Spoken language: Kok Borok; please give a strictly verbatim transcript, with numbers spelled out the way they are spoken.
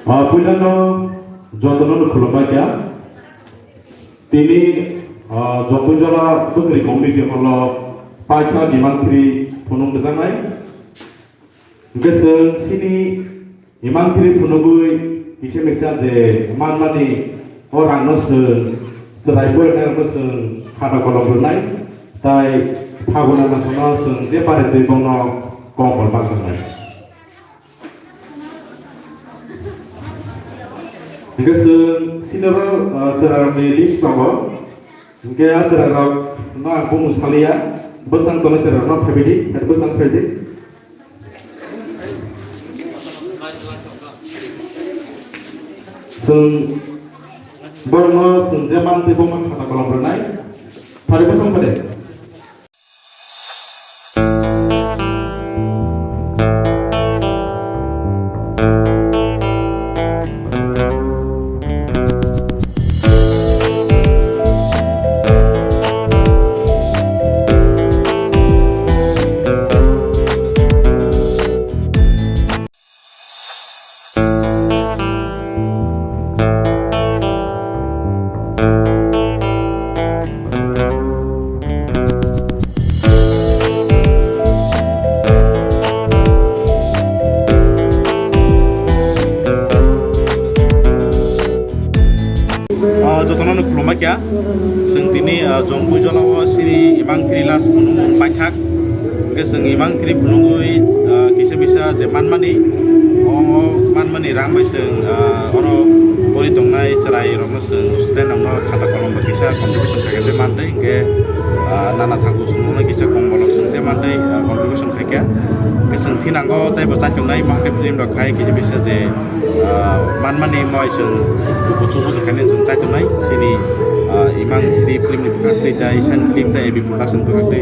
Ah, puilano jotono no khulumbai kha. Tini, ah, Jompuijala Bwkri Community Hall o paikha imang thri phunuk rwjaknai. Hwnkhe chwng chini imang thri phunugwi kisa misa je manmani o rangno chwng chwrai porinai rokno chwng khata kolom rwnai, tai Phaguna masano chwng je pare twi bono kongkol bakjaknai. Hingke chwng senior, ah, chwrairokni list tongo. Hingke ah chwrairok no ang bumung saliya. Bwsang tongnai chwrairok no phaibaidi, phai bwsang phaidi. Chwng borokno chwng je man tei bo man khata kolom rwnai. Phari bwsang phade. Ah, jotono no khulumbai kha. Chwng tini, ah, Jompuijala o sini imang thri last phunukmung paithak. Hwnkhe chwng imang thri phunugwi, ah, kisa misa je manmani, o manmani rang bai chwng, ah, oro pori tongnai chwrai rokno chwng student rokno khata kolom bai kisa contribution khaikhe mantwi hwnkhe, ah, nana thango chwng kisa kongbolok chwng je mantwi, ah, contribution khaikhe. Hwnkhe chwng thinango teibo chaitongnai ma khe film rok khai kisa misa je ah, manmani moi chwng buku chubu je khainai chwng chaitongnai chini, ah, imang chini film ni bwkhaktwi tei Shine Film tei A B Production bwkhaktwi